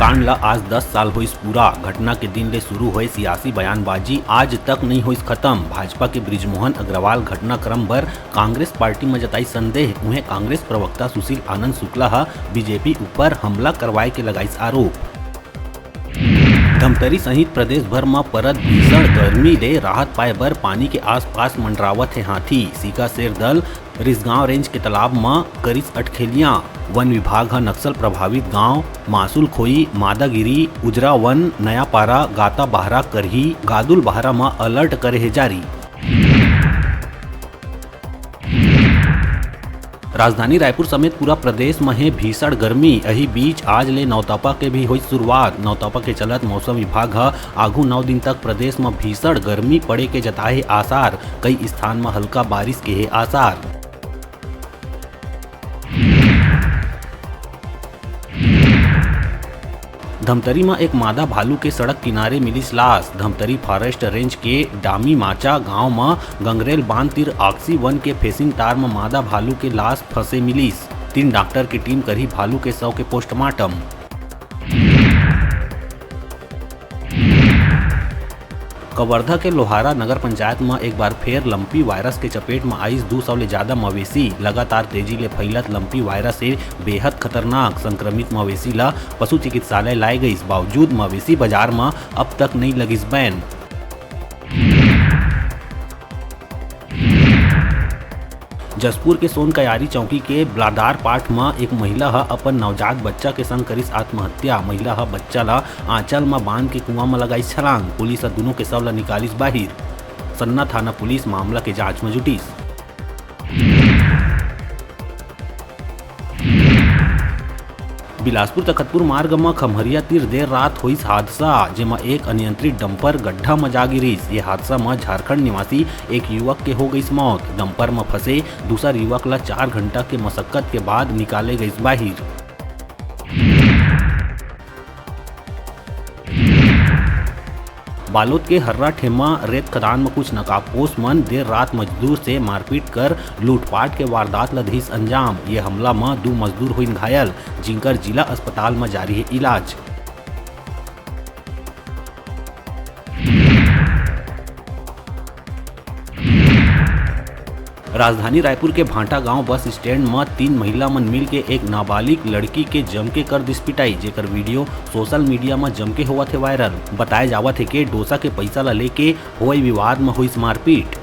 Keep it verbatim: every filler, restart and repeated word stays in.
कांड ला आज दस साल होइस पूरा। घटना के दिन ले शुरू होए सियासी बयानबाजी आज तक नइ होइस खत्म। भाजपा के बृजमोहन अग्रवाल घटनाक्रम बर कांग्रेस पार्टी म जताई संदेह। उहें, कांग्रेस प्रवक्ता सुशील आनंद शुक्ला ह बीजेपी ऊपर हमला करवाए के लगाइस आरोप। धमतरी सहित प्रदेश भर म परत भीषण गर्मी ले राहत पाए बर पानी के आसपास मंडरावत हे हाथी। सीकासेर दल रिसगांव रेंज के तालाब म करिस अटखेलियां। वन विभाग ह नक्सल प्रभावित गांव मासुल खोई, मादागिरी, उजरा वन, नयापारा, गाता बहरा, करही, गादुल बहरा म अलर्ट करे हे जारी। राजधानी रायपुर समेत पूरा प्रदेश म हे भीषण गर्मी। एही बीच आज ले नौतपा के भी होई शुरुआत। नौतपा के चलत मौसम विभाग ह आघू नौ दिन तक प्रदेश म भीषण गर्मी पड़े के जताए हे आसार। कई स्थान म हल्का बारिश के हे आसार। धमतरी म एक मादा भालू के सड़क किनारे मिलिस लाश। धमतरी फॉरेस्ट रेंज के डामी माचा गांव म गंगरेल बांध तीर ऑक्सी वन के फेंसिंग तार म मादा भालू के लाश फंसे मिलिस। तीन डॉक्टर के टीम करही भालू के शव के पोस्टमार्टम। कवर्धा के लोहारा नगर पंचायत म एक बार फेर लंपी वायरस के चपेट म आइस दू सौ ले जादा मवेशी। लगातार तेजी ले फैलत लंपी वायरस हे बेहद खतरनाक। संक्रमित मवेशी ल पशु चिकित्सालय लाए गइस, बावजूद मवेशी बाजार म अब तक नइ लगिस बैन। जशपुर के सोनकयारी चौकी के ब्लादार पाठ म एक महिला ह अपन नवजात बच्चा के संग करिस आत्महत्या। महिला ह बच्चा ल आंचल म बांध के कुआं म लगाइस छलांग। पुलिस ह दुनों के शव ल निकालिस बाहिर। सन्ना थाना पुलिस मामला के जांच म जुटिस। बिलासपुर तखतपुर मार्ग म खम्हरिया तीर देर रात होइस हादसा, जेमा एक अनियंत्रित डंपर गड्ढा म जा गिरिस। ये हादसा म झारखंड निवासी एक युवक के हो गइस मौत। डंपर म फंसे दूसर युवक ल चार घंटा के मशक्कत के बाद निकाले गइस बाहिर। बालोद के हर्रा ठेमा रेत खदान म कुछ नकाबपोश मन देर रात मजदूर से मारपीट कर लूटपाट के वारदात ल दिस अंजाम। ये हमला म दू मजदूर होइन घायल, जिंकर जिला अस्पताल म जारी हे इलाज। राजधानी रायपुर के भांटा गांव बस स्टैंड म तीन महिला मन मिल के एक नाबालिग लड़की के जम के कर दिस पिटाई, जेकर वीडियो सोशल मीडिया म जम के होवत हे वायरल। बताए जावत हे के डोसा के पइसा ल लेके होए विवाद म होइस मारपीट।